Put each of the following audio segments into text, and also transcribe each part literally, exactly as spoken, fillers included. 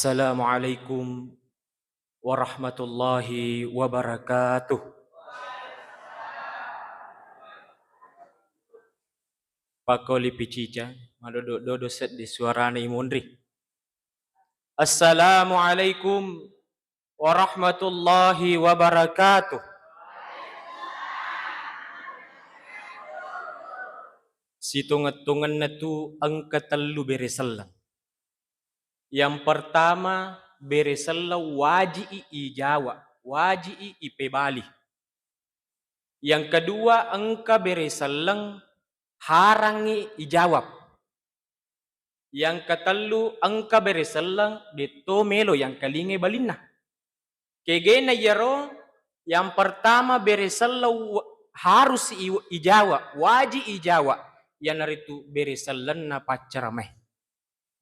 Assalamualaikum warahmatullahi wabarakatuh. Pakoli picica, madodo-dodo seddi suarana imunri. Assalamualaikum warahmatullahi wabarakatuh. Sitongeng-tongenna tu engka tellu bere selleng. Yang pertama, bere selleng waji'i ijawab, waji'i ipebali. Yang kedua, engka bere selleng harangngi ijawab. Yang ketellu, engka bere selleng detto melo yangkalingai balinna. Kegena iyaro, yang pertama bere selleng wa-, harus i-, ijawab, waji ijawab, iyanaritu bere sellenna paccaramae.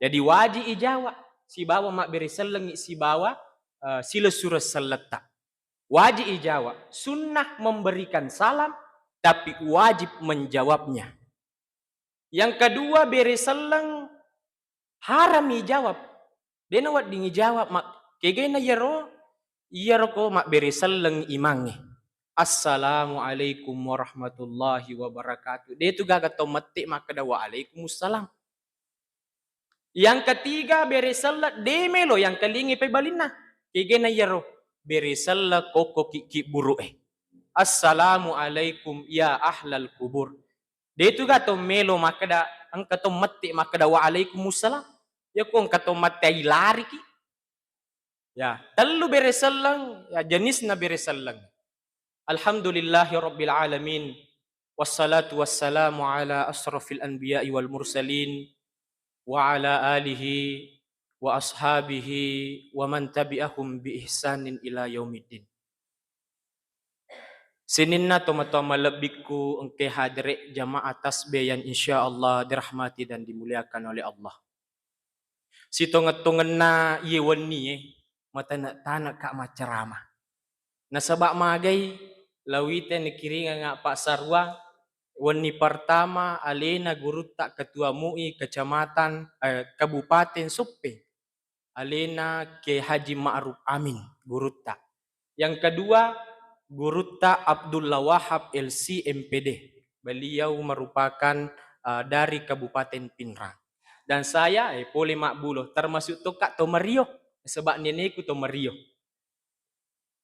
Jadi waji ijawab sibawa mabbere sellengngi sibawa, eh, silessureng selletta. Waji ijawab. Sunnah memberikan salam, tapi wajib menjawabnya. Yang kedua, bere selleng haram ijawab. Dena wedding ijawab, mak-, kegena iyaro, iyaro ko mabbere selleng imangnge. Assalamualaikum warahmatullahi wabarakatuh. De tu gaga tau mette makkeda, "Waalaikumsalam." Yang ketiga, bere selleng de melo yangkalingai pebalinna. Kegena iyaro, bere selleng kokko ki-, kibburu'e. "Assalamualaikum ya ahlal kubur." De tu ga to melo makkeda, engka to mette makkeda, "Waalaikumsalam." Ya ko engka to mette ai lariki. Ya, tellu bere selleng, ya, jenisna bere selleng. Alhamdulillahi rabbil alamin. Wassalatu wassalamu ala asrafil anbiya'i wal mursalin wa ala alihi wa ashabihi wa man tabi'ahum bi ihsanin ila yaumiddin. Sininna tomatoa malebbikku engke hadere jamaah tasbih yang insya Allah dirahmati dan dimuliakan oleh Allah. Sitongeng-tongenna iye wennie, matane-taneka maccarama. Nasaba magai, lawite nikiringanga passaruang, wenni pertama alena gurutta ketua MUI kecamatan, eh, Kabupaten Soppeng. Alena Kiai Haji Ma'ruf Amin, gurutta. Yang kedua, gurutta Abdullah Wahab, L C, M P D. Beliau merupakan, eh, dari Kabupaten Pinrang. Dan saya, eh, pole mabbulo, termasuk tokka to Mario, sebab neneku to Mario.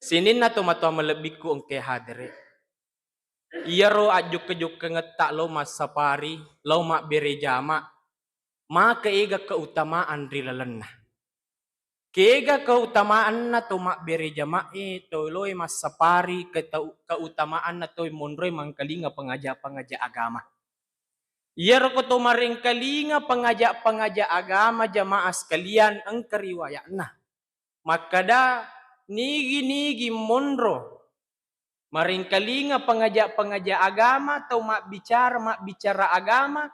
Sininna tomatoa malebbikku engke hadere. Iyaro ajjokke-jokkengetta lao massapari, lao mabbere jama, maka ega keutamaan ri lalenna. Kega keutamaanna to mabbere jama'e, to loe massapari, ketau-, keutamaanna to monroe mangkalinga pengaja-pengaja agama. Iyaro ko to marengkalinga pengaja-pengaja agama, jamaah sekalian, engka riwayatna. Makkeda, nigi-nigi monro marengkalinga pengaja-pengaja agama, tau mabbicara, mabbicara agama,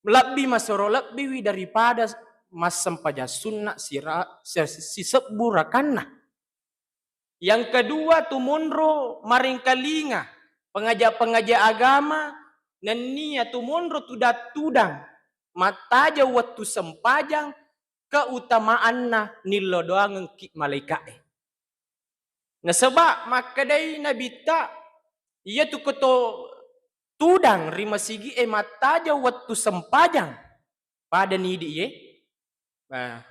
lebbi masoro lebbiwi daripada massempajang sunna sira-, se-, sisebbu rakanna. Yang kedua, tu monro marengkalinga pengaja-pengaja agama, nennia tu monro tudang-tudang mattajeng wettu sempajang, keutamaanna nillodoangengki malaika'e. Nasaba makkedai Nabitta, iyatu koto tudang ri masigi'e mattajeng wettu sempajang, pada nidi iye, nah,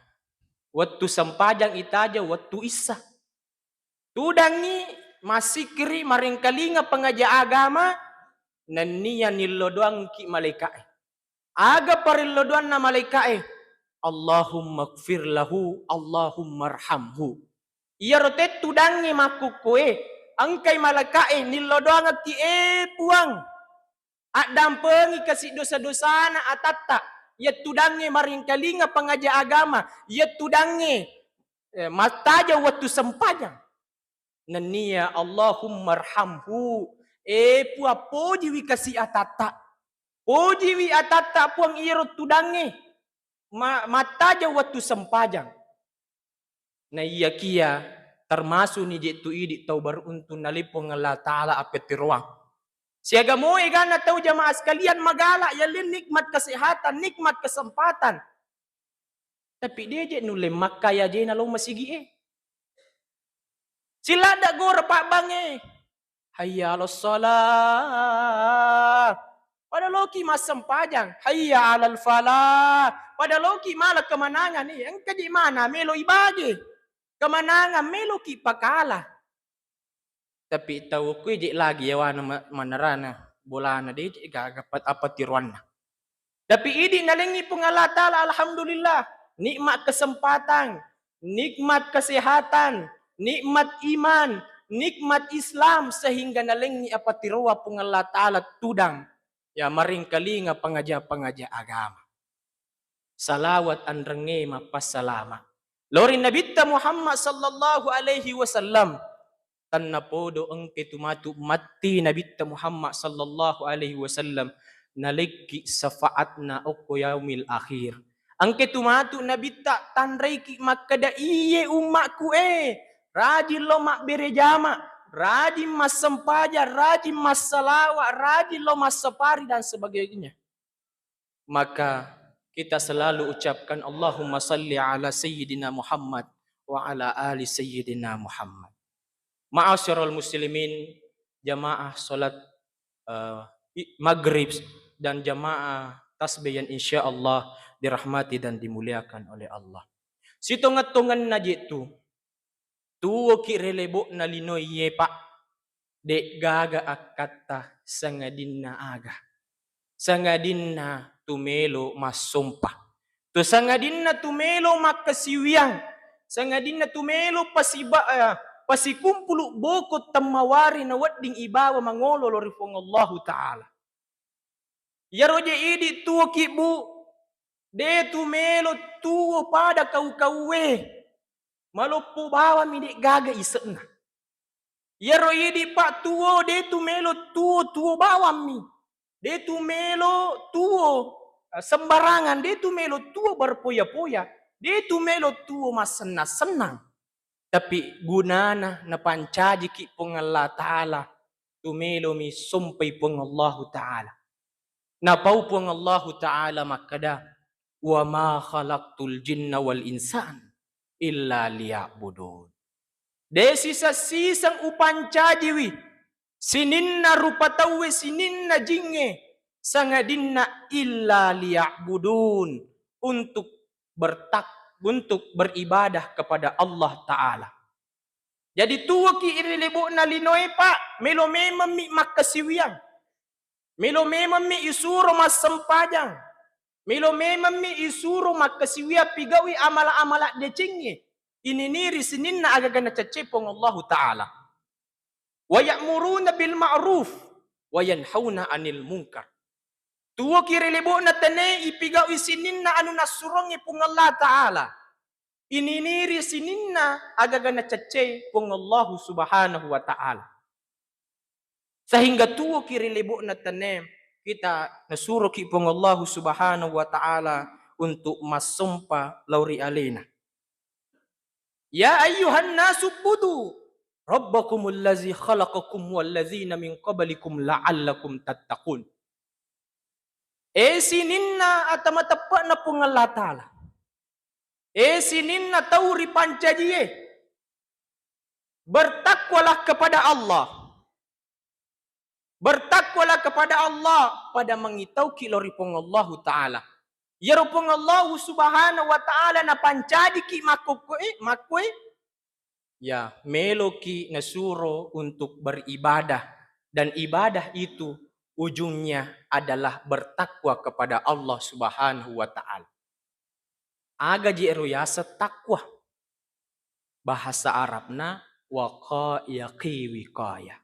wettu sempajang itajeng wettu issa. Tudangngi, massikkiri, marengkalinga pengaja agama, nennia nillodoangki malaika'e. Aga parillodoanna malaika'e? Allahumma gfir lahu, Allahumma arhamhu. Iyaro te tudangnge makkukkoe, engkai malaika'e nillodoangekki, e Puang, addampengi kasi dosa-dosana atatta. Iya tudangnge marengkalinga pengaja agama, iya tudangnge, eh, mattajeng wettu sempajang. Nennia Allahummarhamhu, e Puang, pojiwi kasi atatta. Pojiwi atatta, Puang, iyaro tudangnge ma-, mattajeng wettu sempajang. Na iyakiya termasuni je tu idi tau beruntung nalipong Allah Ta'ala appettiroang. Siaga moe gana tau jamaah sekalian magala yalin nikmat kesehatan, nikmat kesempatan. Tapi de' je' nulle makkaya ajena lao masigi'e. Siladda gora pabbangnge. Hayya 'alas shalah. Pada loki massempajang. Hayya 'alal falah. Pada loki mala kemenangan. Eh, engka je' mana melo ibage. Kemenangan meloki pakala. Tapi tau okkoe je' lagi yawana ma-, manarana bolana, de' je' gaga pat-, apa tiroanna. Tapi idi' nalengngi Puang Allah Ta'ala, alhamdulillah, nikmat kesempatan, nikmat kesehatan, nikmat iman, nikmat Islam, sehingga nalengngi apa tiroa Puang Allah Ta'ala tudang, ya, maringkalinga pangaja-pangaja agama. Salawat anrengnge mappassalama lao ri Nabitta Muhammad sallallahu alaihi wasallam. Tennapodo engke tu matu matti Nabitta Muhammad sallallahu alaihi wasallam, nalekki syafaatna okko yaumil akhir. Engke tu matu Nabitta tanraiki makkeda, "Iye ummakku e, rajin lo mabbere jama, rajin massempajang, rajin massalawa, rajin lo massapari dan sebagainya." Maka kita selalu ucapkan, "Allahumma salli ala Sayyidina Muhammad wa ala ali Sayyidina Muhammad." Ma'asyiral muslimin, jamaah salat, eh, i-, maghrib dan jamaah tasbih yang insya Allah dirahmati dan dimuliakan oleh Allah. Sitongeng-tongenna je' tu, tuwoki ri lebo'na linoe, Pak, de'gaga akkatta sangadinna aga. Sangadinna tumelo massompa. Tu sangadinna tumelo makkasiwiang. Sangadinna tumelo pasiba-, eh, pasikumpulu boko temmawari na wedding ibawa mangolo lao ri Puang Allahu Ta'ala. Iyaro je' idi' tuwoki, Bu, de' tumelo tuwo pada kau-kauwe. Maloppo bawammi de'gaga ise'na. Iyaro idi', Pak, tuwo, de' tumelo tuwo, tuwo bawammi. De' tumelo tuwo, eh, sembarangan, de' tumelo tuwo berpoya-poya, de' tumelo tuwo massennang-sennang. Tapi gunana napancajiki Puang Allah Ta'ala, tumelomi sompai Puang Allahu Ta'ala. Napau Puang Allahu Ta'ala makkeda, "Wa ma khalaqtul jinna wal insan illa liya'budun." De' siseng-siseng upancajiwi sininna rupa tauwe, sininna jingnge, sangadinna illa liya'budun, untuk bertak-, untuk beribadah kepada Allah Ta'ala. Jadi tuwoki ri lebo'na linoe, Pak, melo mememmi makkasiwiang. Melo mememmi isuro massempajang. Melo mememmi isuro makkasiwiang pigau'i amala-amala decengnge. Ininiri sininna agaga nacacce Puang Allahu Ta'ala. "Wa ya'muruna bil ma'ruf wa yanhauna 'anil munkar." Tuwoki ri lebo'na tane ipigau'i sininna anu nassurongnge Puang Allah Ta'ala. Ininiri sininna agaga nacaccei Puang Allahu Subhanahu wa Ta'ala. Sehingga tuwoki ri lebo'na tane, kita nasuroki Puang Allahu Subhanahu wa Ta'ala untuk massompa lao ri alena. "Ya ayyuhan nasu budu rabbakumul ladzi khalaqakum walladzina min qablikum la'allakum tattaqun." E sininna ata mateppe'na Puang Allah Ta'ala. E sininna tau ripancajie. Bertakwalah kepada Allah. Bertakwalah kepada Allah, pada mangitauki lao ri Puang Allahu Ta'ala. Iyaro Puang Allahu Subhanahu wa Ta'ala napancajiki makkokkoe, makkoe, ya, meloki nasuro untuk beribadah, dan ibadah itu ujungnya adalah bertakwa kepada Allah Subhanahu wa Ta'ala. Aga je ero yaseng takwa? Bahasa Arabna waqa yaqi wiqaya.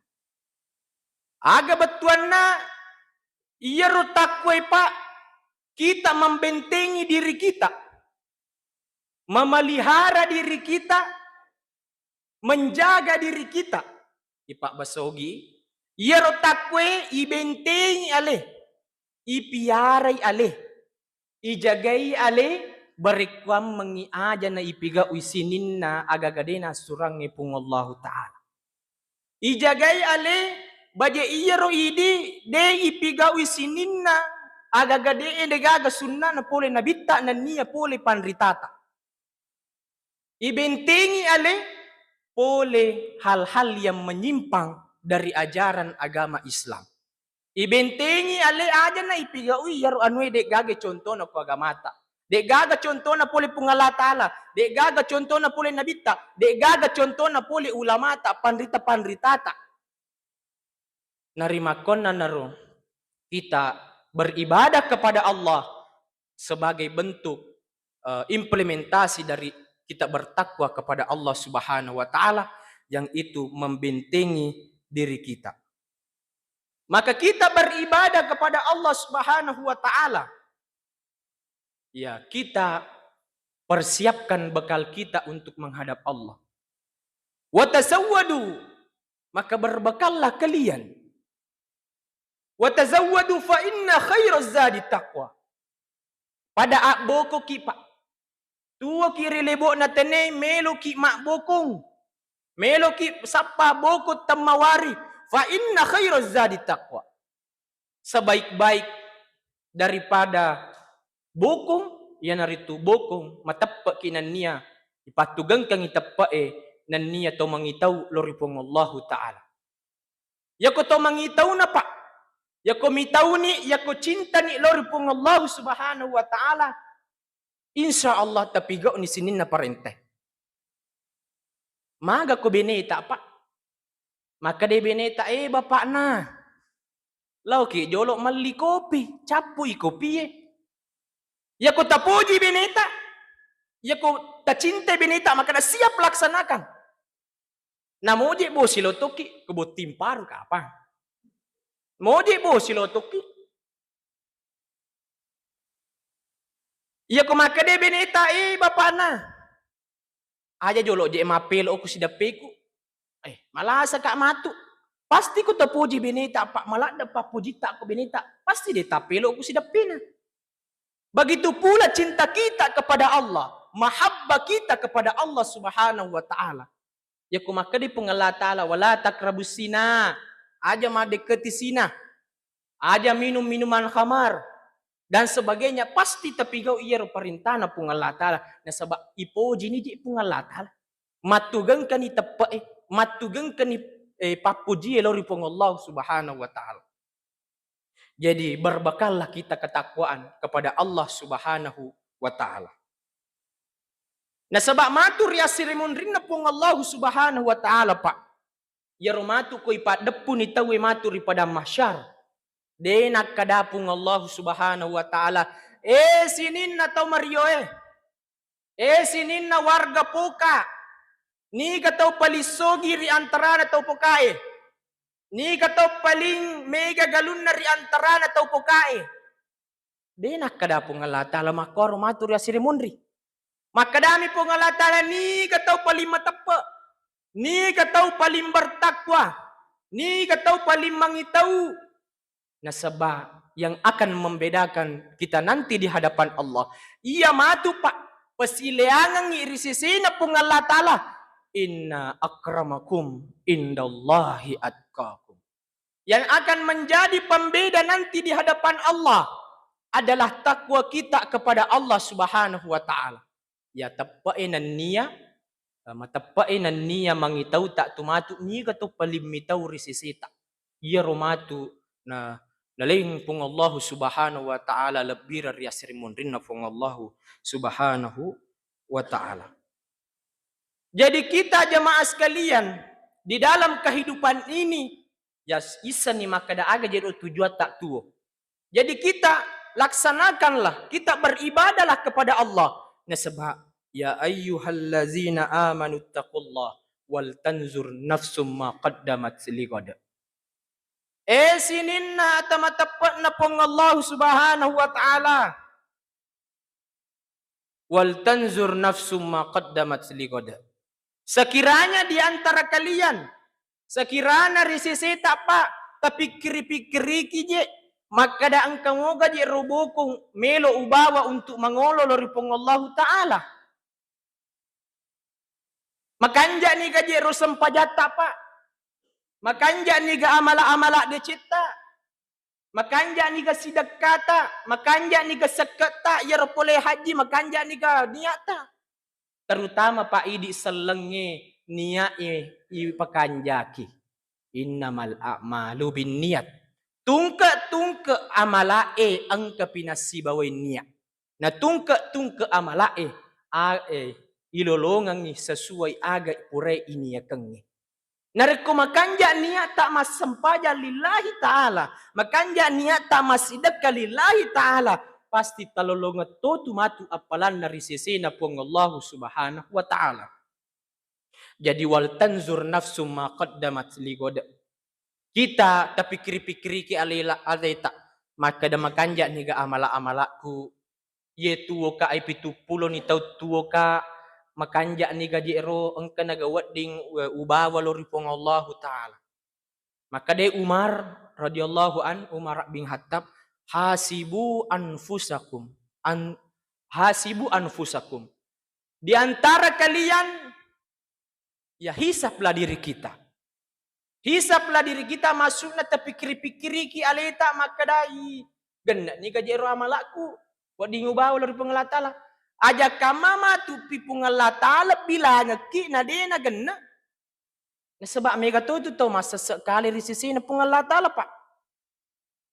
Aga bettuanna iyaro takwae, Pak? Kita membentengi diri kita, memelihara diri kita, menjaga diri kita. Ipabbasa ogi, iyaro takwae ibentengi ale, ipiarai ale, ijagai ale, barekkuammengngi aja na ipigau'i sininna agaga de nassurangnge Puang Allahu Ta'ala. Ijagai ale, baje iyaro idi de ipigau'i sininna agaga de, degaga sunnana pole nabitta nennia pole panritata. Ibentengi ale pole hal-hal yang menyimpang dari ajaran agama Islam. Ibentengi ale aja na ipigaui iyaro anue de'gaga contona ko agamata. De'gaga contona pole Puang Allah Ta'ala, de'gaga contona pole nabitta, de'gaga contona pole ulamata, panrita-panritata. Narimakkonnanaro kita beribadah kepada Allah sebagai bentuk, eh, implementasi dari kita bertakwa kepada Allah Subhanahu wa Ta'ala, yang itu membentengi diri kita. Maka kita beribadah kepada Allah Subhanahu wa Ta'ala, ya, kita persiapkan bekal kita untuk menghadap Allah. Watazawwadu, maka berbekallah kalian. Watazawwadu fa inna khairaz zadi taqwa. Pada abbokoki, Pak. Tuoki ri lebo'na tenei, meloki mabbokong. Meloki sappa bokong temmawari. Fa inna khairaz zadi taqwa. Sebaik-baik daripada bokong, iyanaritu bokong mateppe'ki nennia ipattugengkengngi teppe'e nennia to mangitau lao ri Puang Allahu Ta'ala. Yako to mangitauna, Pak, yako mitauni, yako cintani lao ri Puang Allahu Subhanahu wa Ta'ala, insya Allah tapigau'ni sininna parentae. Maga ko beneta, Pak? Makkeda beneta, "Eh, bapakna, laoki jolo melli kopi, cappui kopie." Yako tapoji beneta, yako tacintai beneta, makkeda, "Siap, laksanakan." Namoje bosi lotoki, kebotting paru kapang. Moje bosi lotoki. Iyako makkeda beneta, "Eh, bapakna, aja jolo je mappelo ko sideppeku." Eh, malasa ka matu. Pasti ko tapoji beneta, Pak, maladde pappojitta ko beneta. Pasti de tappelo ko sideppena. Begitu pula cinta kita kepada Allah, mahabbah kita kepada Allah Subhanahu wa Ta'ala. Yako makkeda Puang Allah Ta'ala, "Wala taqrabus zina." Aja maddekketi zina. Aja minum minuman khamar dan sebagainya, pasti tapigau iyaro parentana Puang Allah Ta'ala. Nasaba ipojini je Puang Allah Ta'ala. Mattugengkani teppe'e, mattugengkani, eh, pappojie lao ri Puang Allah Subhanahu wa Ta'ala. Jadi, berbekallah kita ketakwaan kepada Allah Subhanahu wa Ta'ala. Nasaba matu ri assirimunrinna Puang Allahu Subhanahu wa Ta'ala, Pak. Iyaro matu ko ipaddeppuni tauwe matu ri padang mahsyar. De nakkeda Puang Allahu Subhanahu wa Ta'ala, "Eh, sininna tau mario e. Eh, sininna warga Poka. Niga tau paling sogi ri antarana tau Poka e? Niga tau paling mega galunna ri antarana tau Poka e?" De nakkeda Puang Allah Ta'ala makkuaro matu ri assirimunri. Makkedami Puang Allah Ta'ala, "Niga tau paling mateppe'? Niga tau paling bertakwa? Niga tau paling mangitau?" Nasaba yang akan membedakan kita nanti di hadapan Allah, iya matu, Pak, pasileangengngi ri sesena Puang Allah Ta'ala, "Inna akramakum indallahi atqakum." Yang akan menjadi pembeda nanti di hadapan Allah adalah takwa kita kepada Allah Subhanahu wa Ta'ala. Ya teppe'e nennia, eh, mateppe'e nennia mangitauta tu matu niga to paling mitau ri seseta. Iyaro matu na naleng Puang Allahu Subhanahu wa Ta'ala lebbireng ri assirimunrinna Puang Allahu Subhanahu wa Ta'ala. Jadi kita jemaah sekalian, di dalam kehidupan ini, ya, issani makkeda aga jero tujuatta tuo. Jadi kita laksanakanlah, kita beribadahlah kepada Allah. Nasaba, "Ya ayyuhallazina amanu taqullah wal tanzur nafsum ma qaddamat ligad." Eh, sininna ata mateppe'na Puang Allahu Subhanahu wa Ta'ala. "Wal tanzur nafsum ma qaddamat ligad." Sekiranya di antara kalian, sekiranya ri seseta, Pak, tapikkiri-pikkiriki je, makkeda engka moga je ro bokong melo ubawa untuk mangolo lao ri Puang Allahu Ta'ala. Makanja niga je ro sempajatta, Pak? Makanja niga amala-amala decetta? Makanja niga sidekkata? Makanja niga sekke'ta iyaro pole haji? Makanja niga niatta? terutama Pak idi sellengnge niae ipakanjaki. Innamal a'malu binniyat. Tungke-tungke amala'e engka pinassibawai niat. Na tungke-tungke amala'e, a-, e, ilolongengngi sesuai aga purae iniakengnge. Narekko makanja niatta massempajang lillahi ta'ala, makanja niatta massidekka lillahi ta'ala, pasti talolongeng totu matu appalanna ri sesena Puang Allahu Subhanahu wa Ta'ala. Jadi, "Wal tanzur nafsum ma qaddamat li ghad." Kita tapikkiri-pikkiriki alela-, aleta, makkeda makanja niga amala-amalakku, iye tuwoka ai pitu pulo ni tau tuwoka, makanja niga je'ro engka naga wedding, e, ubawa lao ri Puang Allahu Ta'ala. Makkeda Umar radhiyallahu an, Umar bin Khattab, "Hasibu anfusakum, an-, hasibu anfusakum." Di antara kalian, ya, hisaplah diri kita. Hisaplah diri kita, maksudna tapikkiri-pikkiriki aleta makkedai, "Genne niga je'ro amalakku, wedding ubawa lao ri Puang Allah Ta'ala." Aja kamma matupi Puang Allah Ta'ala bilangekki na de' na genne. Nasaba mega to tu tau massesse kale ri sesena Puang Allah Ta'ala, Pak.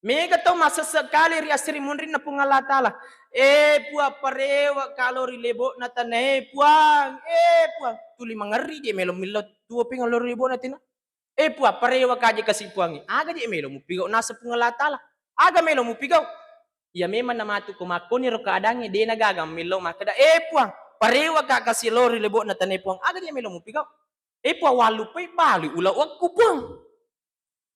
Mega tau massesse kale ri asri munrinna Puang Allah Ta'ala. "Eh, Puang, parewa ka lao ri lebo'na tanae, Puang. Eh, Puang." Tuli mangerri je melo millau tuo ping lao ri lebo'na tana. "Eh, Puang, parewa ka je kasi Puangnge." Aga je melo mupigau naseng Puang Allah Ta'ala? Aga melo mupigau? Ya memang namatu ko makkoni ro keadaangnge, de' na gaga millau makkeda, "Eh, Puang, parewa ka kasi lao ri lebo'na tanae, Puang." Aga je melo mupigau? "Eh, Puang, wallupai balu ulawekku, Puang.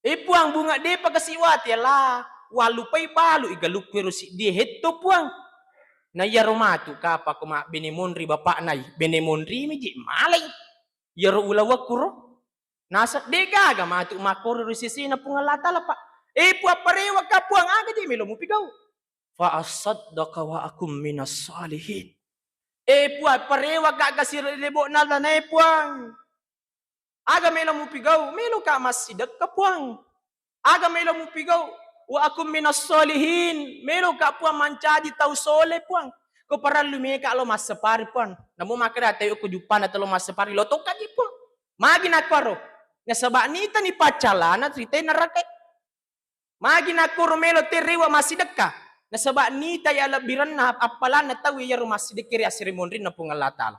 Eh, Puang, bunga de'pa kasi wati, ala, wallupai balu igalukku ero siddie hetto, Puang." Na iyaro matu kapa ko mabbene monri bapakna i, bene monri mi je malai iyaro ulawekku ro. Naseng de' gaga matu makkoro ri sesena Puang Allah Ta'ala, Pak. "Eh, Puang, parewa ka, Puang." Aga je melo mupigau? "Fa asaddaqa wa akum minas salihin." "Eh, Puang, parewa ka kasi ri lebo'na tanae, Puang." Aga melo mupigau? Melo ka massidekka, Puang. Aga melo mupigau? "Wa akum minas salihin." Melo ka, Puang, mancaji tau sole, Puang. Ko parellu meka lo massapari, Puang. Namo makkeda tau ko juppana telo massapari, lo tokka je, Puang. Magi nakkoro? Nasaba nitani paccallana rite neraka. Magi nakkoro melo terewa massidekka? Nasaba nita ya lebbirenna appalanna tau iyaro massidekka ri asri monrinna Puang Allah Ta'ala.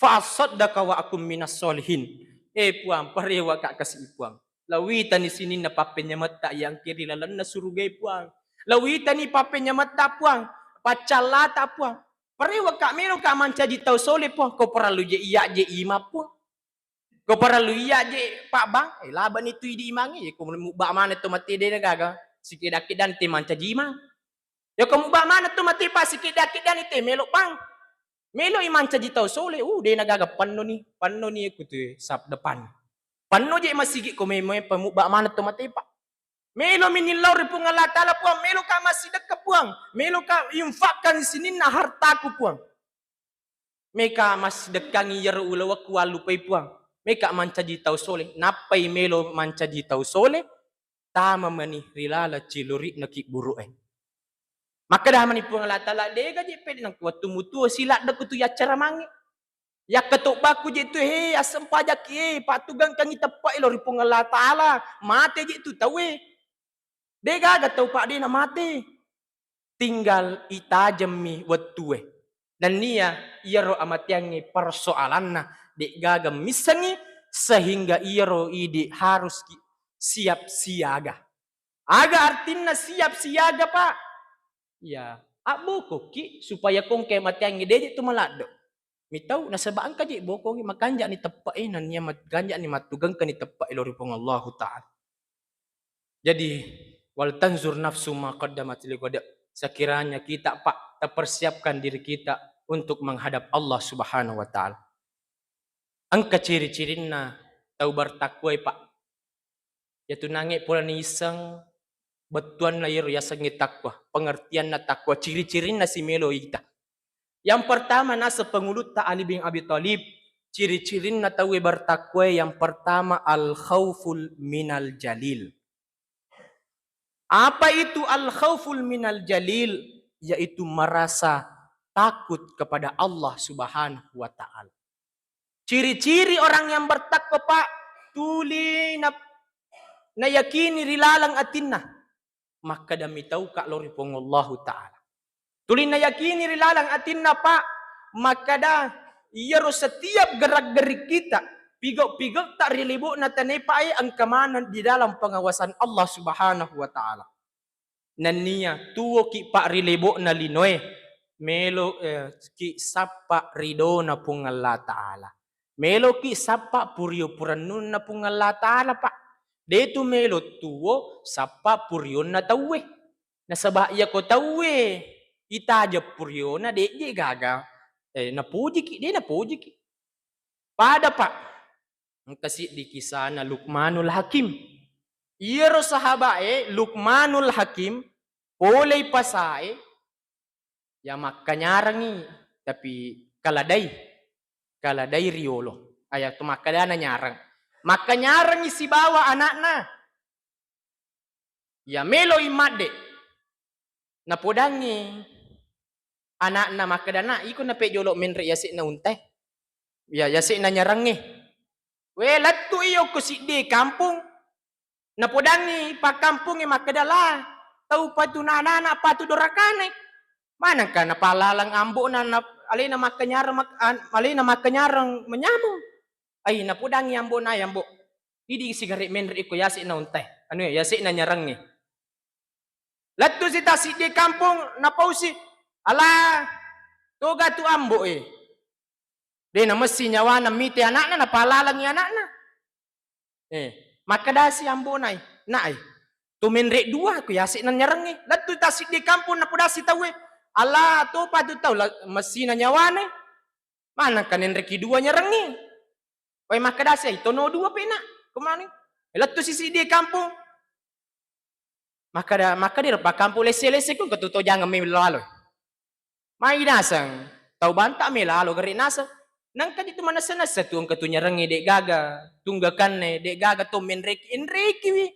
"Fa asaddaqa wa akum minas solihin." Eh, Puang, parewa ka kasi, Puang. Lawitani sininna pappenyametta yang kiri lalenna surugae, Puang. Lawitani pappenyametta, Puang. Paccallata, Puang. Parewa ka, melo ka mancaji tau sole, Puang. Ko parellu je iya je imang, Puang. Ko parellu iya je pabbang, eh, labani tu idi imangnge, ko mubba maneng to mate de gaga, sikeda-kedang te mancaji imang. Ya ko mubba maneng to mate pa sikeda-kedang te melo bang. Melo i mancaji tau sole, uh, de na gaga penno ni, penno ni ku tu sap depan. Penno je masigi ko memo pa mubba maneng to mate pa. Melo mi nillau ri Puang Allah Ta'ala, Puang, melo ka massidekka, Puang, melo ka infakkan sininna hartaku, Puang. Meka massidekkangi iyaro ulawekku wallupai, Puang. Meka mancaji tau sole. Nappai melo mancaji tau sole, tama mani ri laleng ciluri'na kibburu'e. Makkeda mani Puang Allah Ta'ala, dega je pennang ku wettu mutuo siladdeku tu yaccaramangnge. Yakkatobbaku je tu, he, assempajakki, he, pattugangkangi teppe'e lao ri Puang Allah Ta'ala. Mate je tu tauwe. Degaga tau padde na mate. Tinggal itajemmi wettue. Nennia iyaro amateangnge persoalanna, de'gaga missengngi, sehingga iyaro idi harus ki siap siaga. Aga artinna siap siaga, Pak? Ya, abbokokki supaya kongke amateangnge deje tu maladde. Mitau nasaba engka je bokongngi, makanja'ni teppe'e, nennia mat-, kanja'ni mattugengkani teppe'e lao ri Puang Allahu Ta'ala. Jadi, "Wal tanzur nafsu ma qaddamat lighad." Sekiranya kita, Pak, tapersiapkan diri kita untuk menghadap Allah Subhanahu wa Ta'ala. Engka ciri-cirinna tau bertakwae, Pak. Yatu nange pura niisseng bettuanna iyaro yasengnge takwa, pengertianna takwa, ciri-cirinna simelo ita. Yang pertama, naseng pengulutta Ali bin Abi Thalib, ciri-cirinna tauwe bertakwae yang pertama, al khauful minal jalil. Apa itu al khauful minal jalil? Yaitu merasa takut kepada Allah Subhanahu wa Ta'ala. Ciri-ciri orang yang bertakwa, Pak, tuli na-, nayakini ri laleng atinna, makkeda mitauka lao ri Puang Allahu Ta'ala. Tuli nayakini ri laleng atinna, Pak, makkeda iyaro setiap gerak-gerik kita, pigau-pigau ta ri lebo'na tanae, Pak, e, engka maneng di dalam pengawasan Allah Subhanahu wa Ta'ala. Nennia tuwoki, Pak, ri lebo'na linoe, melo, eh, ki sappa ridona Puang Allah Ta'ala. Meloki sappa purio purennunna Puang Allah Ta'ala, Pak. Detu melo tuwo sappa purionna tauwe. Nasaba iyako tauwe itaja puriona, de'je gaga, eh, napojiki, de napojiki. Pada, Pak. Engka siddi kisana Luqmanul Hakim. Iyaro sahaba'e Luqmanul Hakim, polei pasae, ya makkanyarangi, tapi kaladai, kaladai riolo. Aya tu makkadana nyarang. Makkanyarangi sibawa anakna. Ya meloi madde. Napodangngi anakna makkeda, "Nak, iko napejolo menre yase'na untae. Ya, yase'na nyarangnge." We, lettu iyo ko siddi kampung. Napodangngi pakkampungnge makkeda, "La, tau patu nanana patu dorakane. Manengka napallalang ambo'na na-, alena makkanyarang mak-, an-, alena makkanyarang manyameng." Ai, napodangngi ambo'na, "Ai, ambo, idi sigare menre iko yase'na untae. Anu, yase'na nyarangnge." Lettu si tassiddi kampung, napausi, "Ala, toga tu ambo e. De namessi nyawana mite anakna, napallalangi anakna." Eh, makkedasi ambo nai, "Nak e, to menre dua ko yase'na nyarangnge." Lettu tassiddi kampung, napodasi tauwe, "Ala, topa tu tau la-, messina nyawana e. Manengka nenreki dua nyarangnge." Wai makkedasi, "Ai, tono dua pena." Kumani, lettu si siddi kampung. Makkeda, makkeda ro pakkampu lesse-lesse ku engka tu tojangeng melalo. Mai naseng, tau banta melalo gare naseng. Nengka jitu manessa-nessa tu engka tu nyarangnge de gaga, tunggakanne de gaga to menreki, enrekiwi.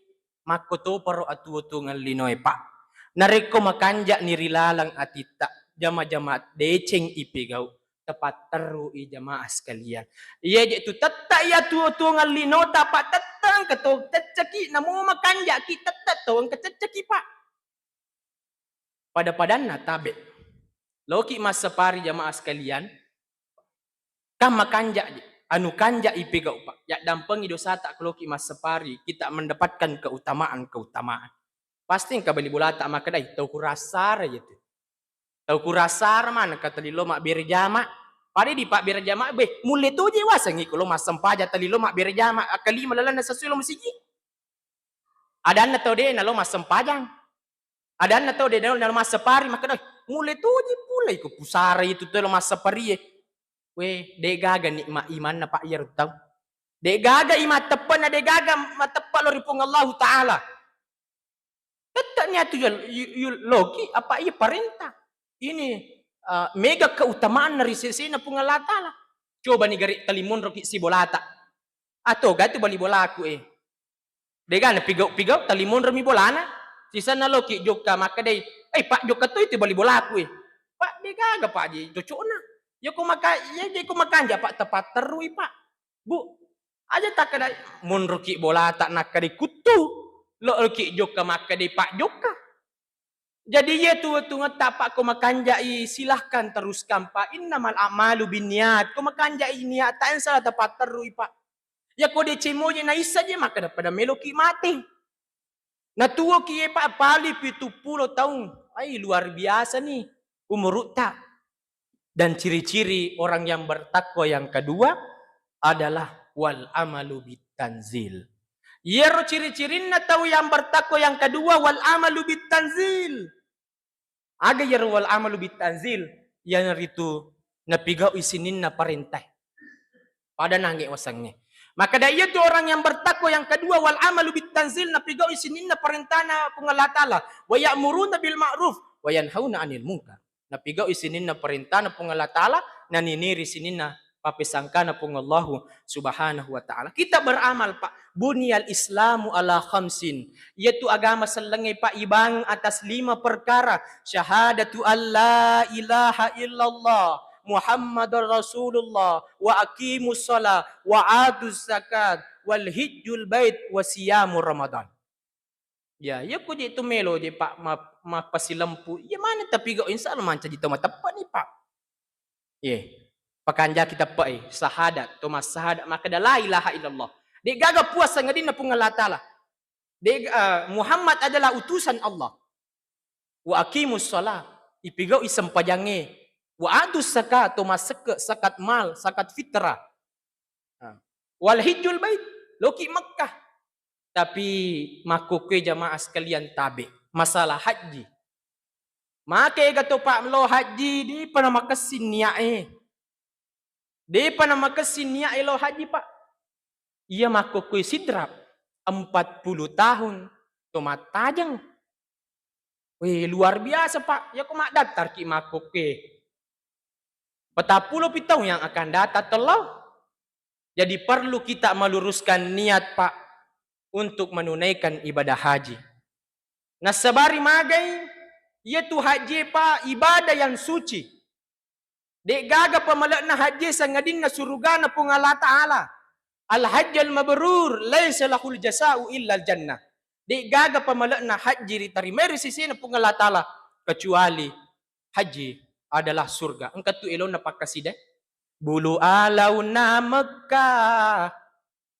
Makkotoparo atuwo-tuwongeng linoe, Pak. Narekko makanja'ni ri laleng atitta, jama-jama deceng ipegau. Tapatterrui jamaah sekalian. Iyaje tu tette iya tuwo-tuwongeng linota, Pak, tette engka to cecceki, namo makanjaki tette to engka cecceki, Pak. Pada-padanna tabe. Loki massapari jamaah sekalian, kan makanjaji, anu kanja ipegau, Pak. Yaddampengi dosata ko loki massapari, kita mendapatkan keutamaan-keutamaan. Pasti engka bali bolata makkedai, tau kurassara je tu. Tau kurassara maneng ka tali lo mabbere jama. Pada di pabbere jama, beh, mulle toje wasengngi ko lo massempajang tali lo mabbere jama, akkalima lalenna sesue lo masigi. Adanna tau de nalo massempajang. Adanna tau de nalo massapari, makkeda, "Mulle toje pulai ko pusara itu tau lo massaparie." We, de gaga nikmat imanna, Pak, iyaro tau. De gaga iman teppenna, de gaga mateppe lo ri Puang Allahu Ta'ala. Tette niatu yal-, yu-, yu-, loki apa iya parenta. Ini, eh, mega keutamaan ri sesena Puang Allah Ta'ala. Coba ni gare talimonroki sibolata. Atau gatu bali bolaku e. Dega na pigau-pigau talimonromi bolana. Sisanna loki jokka makkedai, "Eh, Pak, jokka toi tu bali bolaku e." Pak, degaga Pak je cocokna. Ya ko maka, ya je ko makanja Pak, tepat terui Pak. Bu, aja takkeda monroki bolata nakkeda kuttu, loki jokka makkeda Pak jokka. Jadi iya tuwo-tuwongetta Pak ko makanjai, silahkan teruskan Pak. Innamal a'malu binniyat. Ko makanjai niatta, ensala tapatterrui Pak. Ya ko deceng moje naissa je makkeda pada meloki mate. Natuwoki ye, Pak, pali pitu pulo taung. Ai, luar biasa nih umurutta. Dan ciri-ciri orang yang bertakwa yang kedua adalah wal amalu bitanzil. Iyaro ciri-cirinna tau yang bertakwa yang kedua, wal amalu bitanzil. Aga iyaro wal amalu bitanzil? Iyanaritu napigau'i sininna parentae. Pada nange wasengnge. Makkeda iyatu orang yang bertakwa yang kedua, wal amalu bitanzil, napigau'i sininna parentana Puang Allah Ta'ala. Wa ya'muruna bil ma'ruf, wa yanhauna 'anil munkar. Napigau'i sininna parentana Puang Allah Ta'ala, naniniri sininna pappesangkana Puang Allahu Subhanahu wa Ta'ala. Kita beramal, Pak. Buniyal Islamu ala khamsin. Iyatu agama sellengnge, Pak, ibangun atas lima perkara. Syahadatu an la ilaha illallah Muhammadar Rasulullah, wa aqimus shalah, wa atuz zakat, wal hijjul bait, wa siyamu Ramadan. Ya, iya ko je tu melo je, Pak, ma-, mappasilempu. Iya maneng tapi gau, insya Allah mancaji tau mateppa ni, Pak. Ye, pakanjaki teppa e, syahadat, to massahada, makkeda la ilaha illallah. De gaga puang sangadinna Puang Allah Ta'ala. De, eh, Muhammad adalah utusan Allah. Wa aqimus shalah, ipigau'i sempajangnge. Wa atuz zakat, to massekke zakat mal, zakat fitrah. Nah. Wal hijjul bait, loki Mekkah. Tapi makkukkue jamaah sekalian tabe, masalah haji. Make ga to, Pak, lo haji, depa namakessing niat e. Depa namakessing niat e lo haji, Pak. Iya makkukkue Sidrap, empat puluh tahun to mattajeng. Weh, luar biasa, Pak. Iya ko maddaftarki makkukkue. Patappulo pi taung yang akan datang tello. Jadi perlu kita meluruskan niat, Pak, untuk menunaikan ibadah haji. Nassabari magai, iyatu haji, Pak, ibadah yang suci. De gaga pamale'na haji sangadinna surugana Puang Allah Ta'ala. Al hajjal mabrur laisa lahul jasa'u illal jannah. De gaga pamale'na haji ritarimai ri sisina Puang Allah Ta'ala kecuali haji adalah surga. Engka tu elonna pakkasidae. Bulu alauna Mekkah.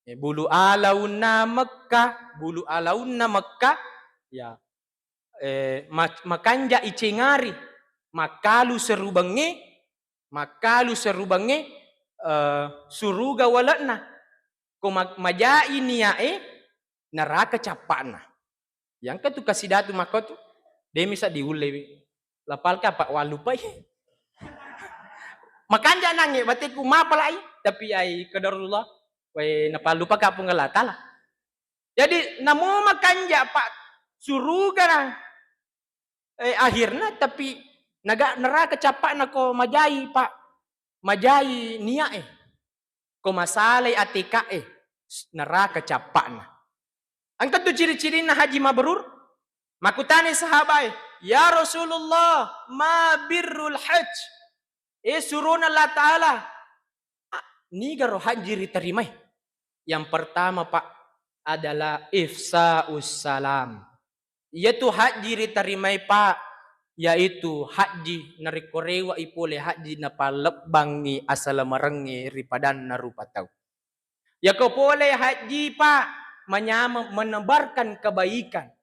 Eh, bulu alauna Mekkah, bulu alaunna Mekkah. Ya. Eh, ma-, makanja icengari, makkalu serubangnge, makkalu serubangnge, eh, suruga wale'na. Ko ma-, majai niat e, neraka cappa'na. Yang ketu kasidatu makko tu, de misa diulle. Lapalka apa wallupai. Makanja nangnge bateku mapalai, tapi ai qadarullah, wae napallupa ka Puang Allah Ta'ala. Jadi namo makanja, Pak, suruga na, eh, akhirna, tapi naga neraka cappa'na ko majai, Pak, majai niat e. Ko masalai atika'e, neraka cappa'na. Engka tu ciri-cirinna haji mabrur? Makkutani sahabae, "Ya Rasulullah, ma birrul hajj?" Eh, surona Allah Ta'ala, a-, nigaro haji ritarimai? Yang pertama, Pak, adalah ifsa'us salam. Iyatu haji ritarimai, Pak, yaitu haji narekko rewe'i pole haji napallebbangngi asalamerengnge ri padanna rupa tau. Yako pole haji, Pak, manyameng menebarkan kebaikan,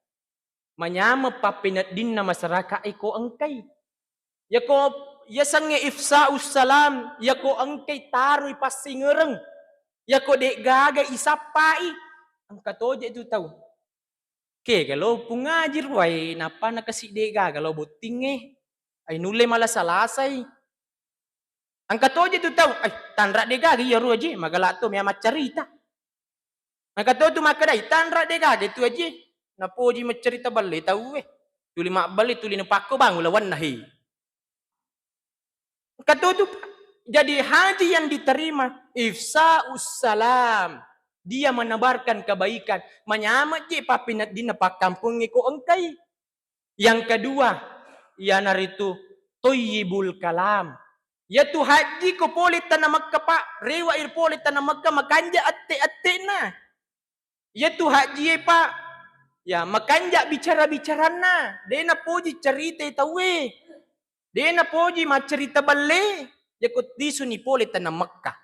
manyameng pappeneddinna masyarakat e ko engkai. Yako yasengnge ifsa'us salam, yako engkai taroi passingereng, yako de'gaga isappai, engka toje tu tau. Kega lo pungaji ruai, nappa nakasi de'gaga lo bottingnge. Ai nulle malasa-lasai. Engka toje tu tau, ai tanra de'gaga iya ro aje, magala to mea maccarita. Engka to tu makkedai, tanra de'gaga tu aje. Napoji maccarita balle tauwe. Tuli mabballe, tuli napakko bangu lawanna he. Engka to tu, Pak. Jadi haji yang diterima, ifsa'us salam. Dia menebarkan kebaikan. Manyameng je pappineddinna pakkampungnge ko engkai. Yang kedua, iyanaritu thayyibul kalam. Yatu haji ko pole tana Mekka, Pak, rewe'i pole tana Mekka, makanja atte-atte'na. Iyatu hajjie, Pak, ya, makanja bicara-bicaranna, de napoji caritai tauwe, de napoji maccarita balle, yako tisuni pole tana Mekka.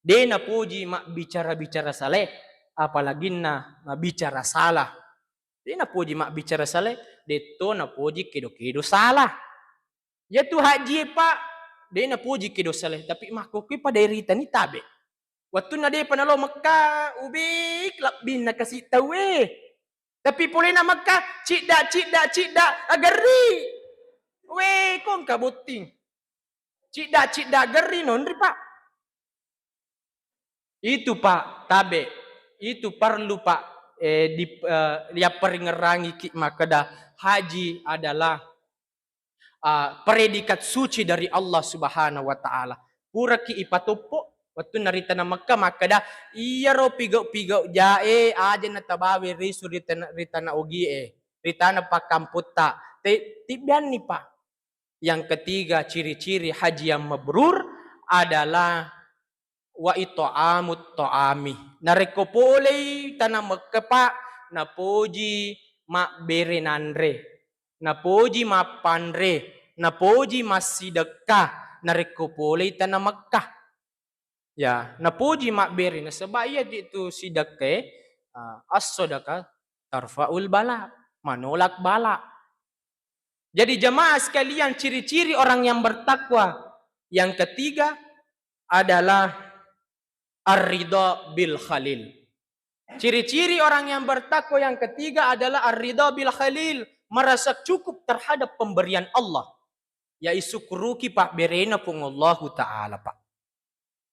De napoji mabbicara-bicara saleh, apalaginna mabbicara salah. De napoji mabbicara saleh, detto napoji kedo-kedo salah. Iyatu hajjie, Pak, de napoji kedo saleh, tapi makkukkue pada iritani tabe. Wettunna depa nalo Mekka, ubik lebbinna kasi tauwe. Tapi polena Mekka, cidda, cidda, cidda, agerri. We, ko engka botting. Cidda, cidda, agerri, nonri, Pak. Itu, Pak, tabe. Itu perlu, Pak, eh, di, eh, yapparingerangiki makkeda haji adalah, ah, predikat suci dari Allah Subhanahu wa Ta'ala. puraki ipatoppo wettunna ri tana Mekka makkeda, iyaro pigau-pigau jae aja natabawe risu ri tana, ri tana Ogie, ri tana pakkamputta. Te-, tibbianni, Pak. Yang ketiga, ciri-ciri haji yang mabrur adalah wa it'amut ta'ami. Narekko polei tana Mekka, Pak, napoji mabbere nanre, napoji mappanre, napoji massidekka narekko polei tana Mekka. Ya, napoji mabbere nasaba iya tu sidekkae, ah, as-sadaqah tarfa'ul bala, manolak bala. Jadi jamaah sekalian, ciri-ciri orang yang bertakwa yang ketiga adalah ar-ridha bil qalil. Ciri-ciri orang yang bertakwa yang ketiga adalah ar-ridha bil qalil, merasa cukup terhadap pemberian Allah. Ya, isukkuruki pabberena Puang Allahu Ta'ala, Pak.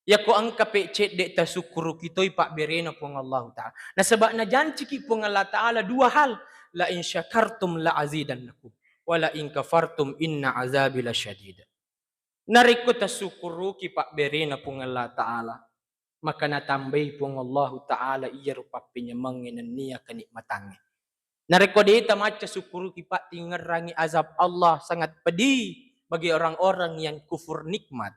Yako engka pe cedde tasukkuruki toi pabberena Puang Allahu Ta'ala. Nasaba najanciki Puang Allah Ta'ala dua hal, la in syakartum la azidannakum, wa la in kafartum inna azabi lasyadid. Narekko tasukkuruki pabberena Puang Allah Ta'ala, maka natambai Puang Allahu Ta'ala iyaro pappenyamengnge nennia kenikmatangnge. Narekko de tamacca sukkuruki, Pak, tingerrangi azab Allah sangat pedih bagi orang-orang yang kufur nikmat.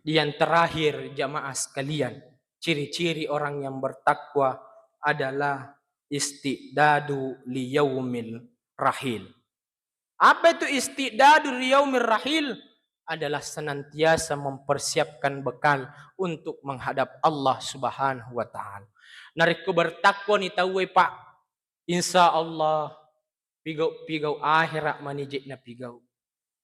Yang terakhir, jamaah sekalian, ciri-ciri orang yang bertakwa adalah isti'dadu liyaumil rahil. Apa itu isti'dadu liyaumir rahil? Adalah senantiasa mempersiapkan bekal untuk menghadap Allah Subhanahu wa Ta'ala. Narekko bertakwa ni tauwe, Pak, insya Allah pigau-pigau akhirat mani je napigau.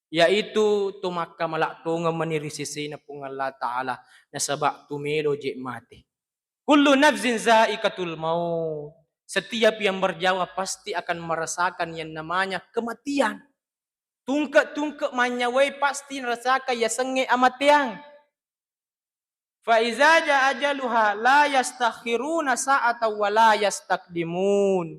Yaitu to makkamala tongeng mani ri sesena Puang Allah Ta'ala, nasaba tu melo je mate. Kullu nafsin zaikatul maut. Setiap yang berjawa pasti akan merasakan yang namanya kematian. Tungke-tungke manyawai pasti narasakan yasengnge amateang. Fa iza jaa ajaluha la yastakhiruna sa'atan wa la yastaqdimun.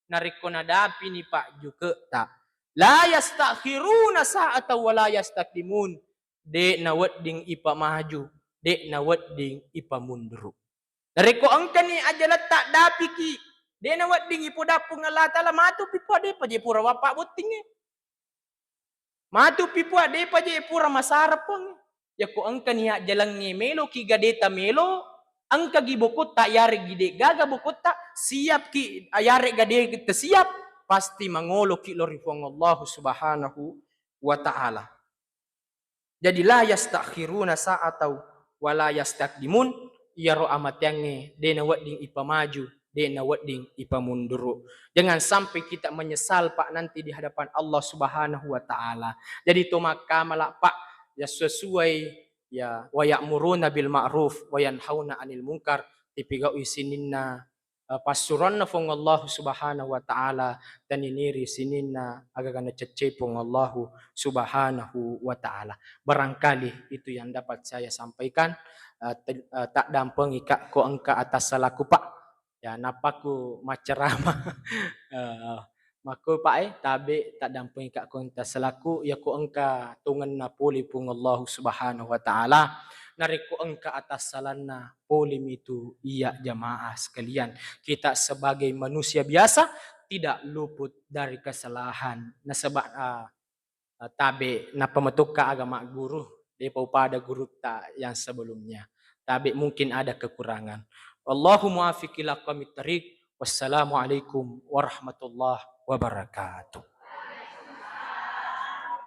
Narekko nadapini pajjuketta, la yastakhiruna sa'atan wa la yastaqdimun. De nawedding ipamaju, de nawedding ipamunduru. Narekko engkani ajaletta dapiki, de nawedding ipodapung Allah Ta'ala, matu pi pua, depa je pura wappa bottingnge. Matu pi pua, depa je pura masara Puang. Yako engkani ajjalengnge meloki gadeta melo, engkagi bokotta, yareggi degaga bokotta, siapki, yaregga de tesiap, pasti mangoloki lao ri Puang Allahu Subhanahu wa Ta'ala. Jadi la yastakhiruna sa'atan wa la yastaqdimun, iyaro amateangnge de nawedding ipamaju, de nawedding ipamunduru. Jangan sampai kita menyesal, Pak, nanti di hadapan Allah Subhanahu wa Ta'ala. Jadi to makkamala, Pak, ya sesuai ya wa ya'muruna bil ma'ruf wa yanhauna 'anil munkar, tipigaui sininna eh, passuroanna Puang Allahu Subhanahu wa Ta'ala, taniniri sininna agaga naceccei Puang Allahu Subhanahu wa Ta'ala. Barangkali itu yang dapat saya sampaikan, eh, te-, eh, taddampengika ko engka atas salaku, Pak. Ya, nappaku maccerama. Eh, makko, Pak, eh, tabe taddampengika ko engka selaku, yako engka tongenna pole Puang Allahu Subhanahu wa Ta'ala, narekko engka atas salanna polemitu iya jamaah sekalian. Kita sebagai manusia biasa tidak luput dari kesalahan. Nasaba, ah, ah, tabe nappa metokka aga magguru, depa upada gurutta yang sebelumnya. Tabe mungkin ada kekurangan. Wallahu muwaffiq ila aqwamit thariq. Wassalamualaikum warahmatullahi wabarakatuh.